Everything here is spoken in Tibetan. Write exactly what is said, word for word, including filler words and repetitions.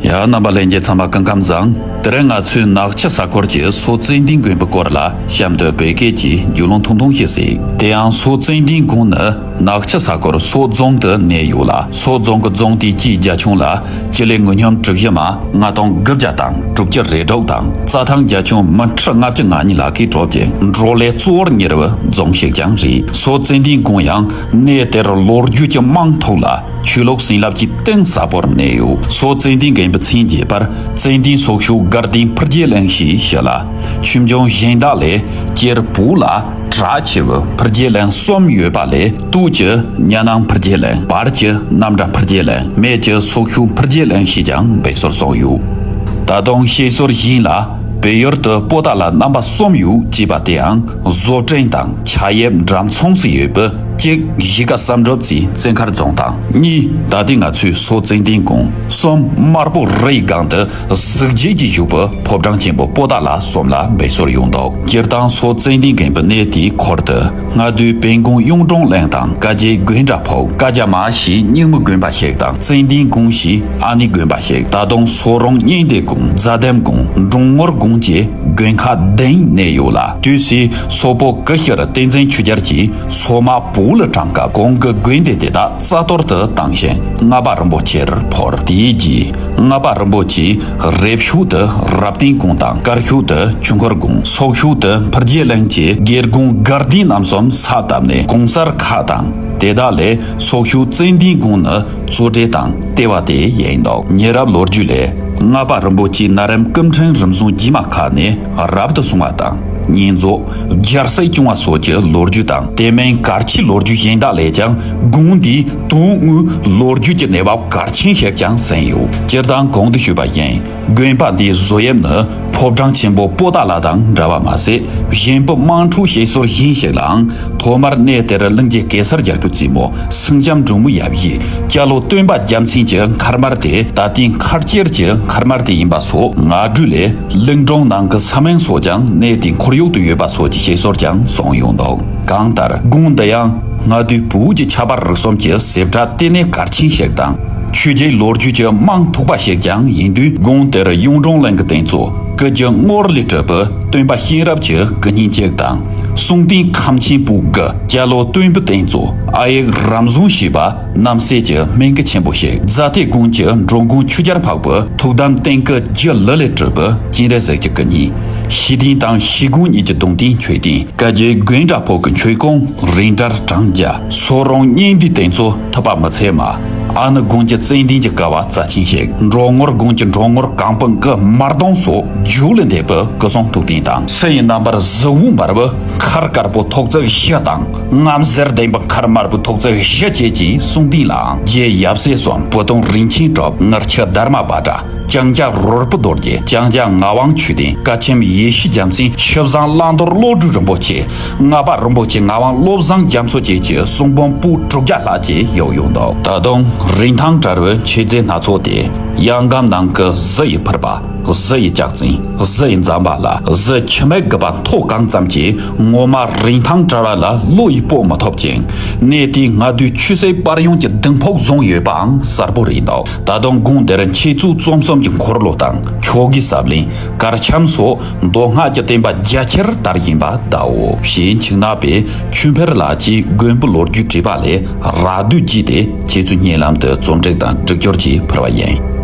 ཡ། རྣམ་པ་ལྷན་རྒྱས་ཚང་མ་སྐུ་ཁམས་བཟང་། དེ་རིང་ང་ཚོས་ནག་ཆུ་ས་ཁུལ་གྱི་མཚོ་ཙན་དན་དགོན་པའི་སྐོར་ལ་གཤམ་དུ་བོད་སྐད་ཀྱིས་རྒྱུས་ལོན་ཐུང་ཐུང་ཞིག་གཟིགས། དེ་ཡང་མཚོ་ཙན་དན་དགོན་ནི་ནག་ཆུ་ས་ཁུལ་མཚོ་རྫོང་དུ་གནས་ཡོད་ལ། མཚོ་རྫོང་གི་རྫོང་དེའི་སྤྱིའི་རྒྱ་ཁྱོན་ལ་སྤྱི་ལེ་ངོས་སྙོམས་གྲུ་བཞི་མ་ལྔ་སྟོང་དགུ་བརྒྱ་དང་དྲུག་ཅུ་རེ་དྲུག་དང་། རྩྭ་ཐང་རྒྱ་ཁྱོན་མི་ཁྲི་ལྔ་བཅུ་ང་གཉིས་ལྷག་གིས་གྲུབ་ཅིང་། འབྲོག་ལས་གཙོ་བོར་གཉེར་བའི་རྫོང་ཞིག་ཀྱང་རེད། མཚོ་ཙན་དན་དགོན་ཡང་གནས་དེར་ལོ་རྒྱུས་ཀྱི་རྨང་ཐོག་ལ་ཆོས་ལུགས་བྱིན་རླབས་ཀྱི་གཏིང་ཟབ་པོར་གནས་ཡོད། མཚོ་ཙན་དན་དགོན་པའི་མཚན་རྒྱས་པར་ཙན་དན་སོག་ཤོད་དགའ་ལྡན་འཕུར་རྒྱལ་གླིང་ཞེས་ཞུ་ལ། ཆོས་འབྱུང་གཞན་དག་ལས་སྤྱིར་བོད་ལ་གྲགས་ཆེ་བའི་འཕུར་རྒྱལ་གླིང་གསུམ་ཡོད་པ་ལས། སྟོད་ཀྱི་གཉའ་ནང་འཕུར་རྒྱལ་གླིང་། བར་གྱི་གནམ་བྲག་འཕུར་རྒྱལ་གླིང་། སྨད་ཀྱི་སོག་ཤོད་འཕུར་རྒྱལ་གླིང་ཞེས་ཀྱང་འབོད་སྲོལ་བྱུང་ཡོད། ད་དུང་བཤད་སྲོལ་བཞིན་ལ། བོད་ཡུལ་དུ་པོ་ཏཱ་ལ་རྣམ་པ་གསུམ་ཡོད་ཅེས་པ་དེའང་བཟོ་སྐྲུན་དང་ཆ་དབྱིབས་འདྲ་མཚུངས་སུ་ཡོད་པའི། གཅིག་གཞིས་ཀ་བསམ་གྲུབ་རྩེའི་བཙན་མཁར་རྫོང་དང་། གཉིས་ད་ལྟའི་ང་ཚོའི་མཚོ་ཙན་དན་དགོན། གསུམ་དམར་པོ་རིའི་སྒང་དུ་གཟི་བརྗིད་ཀྱིས་བཞུགས་པའི་ཕོ་བྲང་ཆེན་པོ་པོ་ཏཱ་ལ་གསུམ་ལ་འབོད་སྲོལ་ཡོད་འདུག་སྤྱིར་བཏང་མཚོ་ཙན་དན་དགོན་པའི་གནས་དེའི་ཁུལ་དུ་སྔ་དུས་བོན་སྒང་གཡུང་དྲུང་གླིང་དང་བཀའ་བརྒྱུད་དགོན་གྲྭ་ཕུག་བཀའ་རྒྱ་མ་ཞེས་རྙིང་མའི་དགོན་པ་ཞིག་དང་། ཙན་དན་དགོན་ཞེས་ཨ་ནེའི་དགོན་པ་ཞིག་ད་དུང་མཚོ་རོང་གཉན་འདུས་དགོན། རྫ་དམ་དགོན། འབྲོང་ངོར་དགོན་བཅས་དགོན་ཁག་བདུན་གནས་ཡོད་ལ། དུས་སུ་སོག་པོ་ཀུ་ཤུ་རི་བསྟན་འཛིན་ཆོས་རྒྱལ་གྱིས་སོག་དམག་བོད་ལ་དྲངས་སྐབས་གོང་གི་དགོན་སྡེ་དེ་དག་རྩ་གཏོར་དུ་བཏང་ཞིང་། ལྔ་པ་རིན་པོ་ཆེར་ཕུལ། དེའི་རྗེས་ལྔ་པ་རིན་པོ་ཆེས་རེབ་ཤོད་དུ་རབ་བརྟན་དགོན་དང་། དཀར་ཤོད་དུ་ཆོས་འཁོར་དགོན། སོག་ཤོད་དུ་འཕུར་རྒྱལ་གླིང་བཅས་དགེ་དགོན་དགའ་ལྡན་རྣམ་གསུམ་ས་བཏབ་ནས། གོང་གསར་ཁག་དང་། དེ་དག་ལས་སོག་ཤོད་ཙན་དན་དགོན་ནི་གཙོ་གྲས་དང་ལྟེ་བ་དེ་ཡིན་འདུག་ཉེ་རབས་ལོ་རྒྱུས་ལས། ལྔ་པ་རིན་པོ་ཆེས་ན་རིམ་སྐུ་ཕྲེང་རིམ་བྱོན་རྗེས་མ་ཁག་ནས་རབ་ཏུ་བྱུང་བ་དང་། བསྙེན་རྫོགས། རྒྱལ་སྲིད་སྐྱོང་བ་སོགས་ཀྱི་ལོ་རྒྱུས་དང་། དེ་མིན་གལ་ཆེའི་ལོ་རྒྱུས་གཞན་དག་ལས་ཀྱང་དགོན་འདིའི་དོན་དངོས་ལོ་རྒྱུས་ཀྱི་གནས་བབ་གལ་ཆེན་ཞིག་ཀྱང་ཟིན་ཡོད། སྤྱིར་བཏང་གོང་དུ་ཞུས་པ་བཞིན། དགོན་པ་འདིའི་བཟོ་དབྱིབས་ནི་ཕོ་བྲང་ཆེན་པོ་པོ་ཏཱ་ལ་དང་འདྲ་བ་མ་ཟད། གཞན་པའི་དམངས་ཁྲོད་བཤད་སྲོལ་གཞན་ཞིག་ལའང་། ཐོག་མར་གནས་དེར་གླིང་རྗེ་གེ་སར་རྒྱལ་པོའི་རྩེ་མོ་སེང་ལྕམ་འབྲུག་མོའི་ཡབ་གཞིས་སྐྱ་ལོ་སྟོན་པ་རྒྱལ་མཚན་གྱི་མཁར་དམར་དེ་ད་ལྟའི་མཁར་དཀྱིལ་གྱི་མཁར་དམར་དེ་ཡིན་པ་སོགས་ངག་སྒྲོས་ལས། གླིང་སྒྲུང་ནང་གི་ས་མིང་སོགས་ཀྱང་གནས་དེའི་ཁོར་ཡུག་ཏུ་ཡོད་པ་སོགས་ཀྱི་བཤད་སྲོལ་ཀྱང་གསུངས་ཡོད་འདུག་གང་ལྟར་དགོན་འདི་ཡང་སྔ་དུས་བོད་ཀྱི་ཆབ་དཔལ་རིག་གསུམ་གྱི་གཟེབ་དྲ་ལྟེ་གནས་གལ་ཆེན་ཞིག་དང་། ཆོས་བརྒྱུད་ལོ་རྒྱུས་ཀྱི་རྨང་ཐོགས་པ་ཞིག་ཀྱང་ཡིན་དུས། དགོན་དེར་གཡུང་དྲུང་གླིང་གི་གདན་གཙོ་སྐུ་རྒྱུ་དངུལ་ལས་གྲུབ་པའི་སྟོན་པ་གཤེན་རབ་ཀྱི་སྐུ་བརྙན་གཅིག་དང་། གསུང་རྟེན་ཁམས་ཆེན་པོ་དགུ། སྐྱ་ལོ་སྟོན་པའི་གདན་གཙོ་ཨ་ཡིག་རམ་བཟང་ཞེས་པ་རྣམ་སྲས་ཀྱི་སྨན་སྐུ་ཆེན་པོ་ཞིག་རྫ་སྟོད་དགོན་གྱི་འགྲོ་མགོན་ཆོས་རྒྱལ་འཕགས་པའི་ཐུགས་དམ་རྟེན་སྐུ་རྒྱུ་ལི་ལས་གྲུབ་པའི་སྤྱན་རས་གཟིགས་ཀྱི་སྐུ་བརྙན། ཞི་ལྡན་དང་ཞི་དགོན་གཉིས་ཀྱི་གདུང་རྟེན་མཆོད་རྟེན། བཀའ་བརྒྱུད་དགོན་གྲྭ་ཕུག་གི་མཆོད་ཀོང་རིང་བཀྲ་གྲངས་བརྒྱ། མཚོ་རོང་གཉན་འདུས་གདན་གཙོ་ཐུབ་པ་མི་ཚད་མ། ཨ་ནེ་དགོན་གྱི་ཙན་དན་གྱི་ཀ་བ་རྩ་ཆེན་ཞིག་འབྲོང་ངོར་དགོན་གྱི་འབྲོང་ངོར་གང་པོ་གི་དམར་གདུང་སོགས་རྒྱུ་ལས་འདས་པའི་སྐུ་གསུང་ཐུགས་རྟེན་དང་། སུ་ཡི་རྣམ་པར་གཟི་འོད་འབར་བའི་མཁར་དཀར་པོ་ཐོག་བརྩེགས་བཞི་དང་། རྔམ་ཟེར་ལྡན་པའི་མཁར་དམར་པོ་ཐོག་བརྩེགས་བཞི་བཅས་ཀྱི་གསུང་རྟེན་ལའང་རྗེ་ཡབ་སྲས་གསུམ། བུ་སྟོན་རིན་ཆེན་གྲུབ། ངར་ཆུ་དྷརྨ་བྷ་དྲ། ལྕང་སྐྱ་རོལ་པོ་རྡོ་རྗེ། ལྕང་སྐྱ་ངག་དབང་མཆོད་རྟེན། བཀའ་ཁྱིམ་ཡེ་ཤེས་རྒྱལ་མཚན། ཆུ་བཟང་བླང་དོར་བློ་གྲོས་རིན་པོ་ཆེ། ལྔ་པ་རིན་པོ་ཆེ་ངག་དབང་བློ་བཟང་རྒྱ་མཚོ་བཅས་ཀྱི་གསུང་འབུམ་པོད་དྲུག་བརྒྱ་ལྷག་ཅིག་ཡོད་ཡོད་འདུག་ད་དུང་རིན་ཐང་བྲལ་བའི་མཆོད་རྫས་སྣ་ཚོགས་ཏེ། གཡང་སྒམ་ནང་གི་གཟི་ཡི་ཕུར་པ། གཟི་ཡི་ལྕགས་ཚན། གཟི་ཡི་ཛམ་བྷ་ལ། གཟི་ཁྱི་མིག་དགུ་པ་མཐོ་གང་ཙམ་གྱིས་ངོ་མ་རིན་ཐང་བྲལ་བ་ལ་བློ་ཡིས་དཔོག་མི་ཐུབ་ཅིང་། གནས་དེའི་སྔ་དུས་ཆོས་སྲིད་བར་ཡོང་གི་ལྡིང་ཕུག་བཟུང་ཡོད་པའང་གསལ་པོ་རེད་འདུག་ད་དུང་དགོན་འདིར་འཆད་རྩོད་རྩོམ་གསུམ་གྱི་འཁོར་ལོ་དང་། ཆོ་གའི་ཟབ་བརླིང་། གར་འཆམ་སོགས་མདོ་སྔགས་ཀྱི་བསྟན་པ་རྒྱ་ཆེར་དར་བཞིན་པ་གདའོ། ཞེས་འཆི་ནག་པའི་ཆོས་འཕེལ་ལགས་ཀྱིས་དགོན་པའི་ལོ་རྒྱུས་བྲིས་པ་ལས་རགས་བསྡུས་བགྱིས་ཏེ། ཁྱེད་ཚོའི་སྙན་ལམ་དུ་རྩོམ་སྒྲིག་དང་སྒྲིག་སྦྱོར་གྱིས་ཕུལ་བ་ཡིན།